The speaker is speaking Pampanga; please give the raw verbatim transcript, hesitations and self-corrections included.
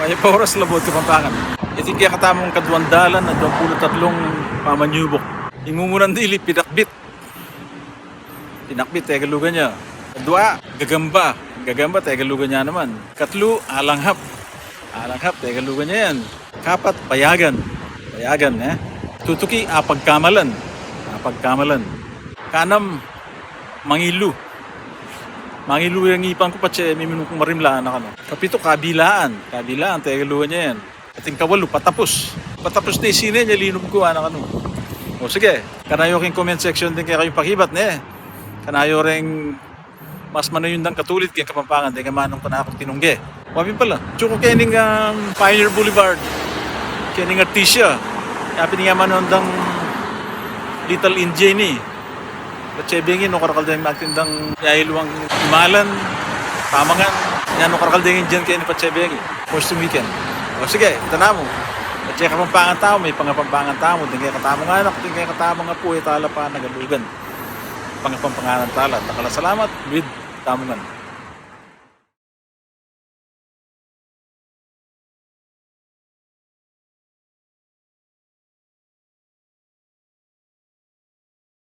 Mayap a oras, Labuad Kapampangan. Iti kekatamung kaduang dalan aduang pulu't atlung pamanyubuk. Ing mumunan dili, pinakbit. Pinakbit, Tegalugan ya. Kadua, gagamba. Gagamba, Tegalugan ya naman. Katlu, alanghap. Alanghap, Tegalugan ya yan. Kapat, payagan. Payagan, e. Tutuki, apagkamalan. Apagkamalan. Kanam, mangilu. Mangilu yang ipan ku patse miminum kung marimla, anak, anu. Kapitu, kabilaan. Kabilaan, Tegalugan ya yan. Ating kawalu, patapus. Patapus ne, sine ne, linum ku, anak, anu. O sige, kanayu king comment section deng kekayung pakibat, ne? Kanayu reng mas manayun dang katulid keng Kapampangan deng amanung kanakung tinungge. Wa pin pala, atsu ku kening, um, Pioneer Boulevard, kening Artesia. Yapin ing amanung dang Little India ini. Patse bengi, nu karakal deng magtindang yayaluang imalan, pamangan. Nya nu karakal deng Indian keni patse bengi. First weekend. O sige, ita namu. Patse Kapampangan tamu, mangapampangan tamu, deng kekatamung anak, deng kekatamung apu, e tala panagalugan. Pangapampanganan tala. Dakal a salamat, luid tamu ngan.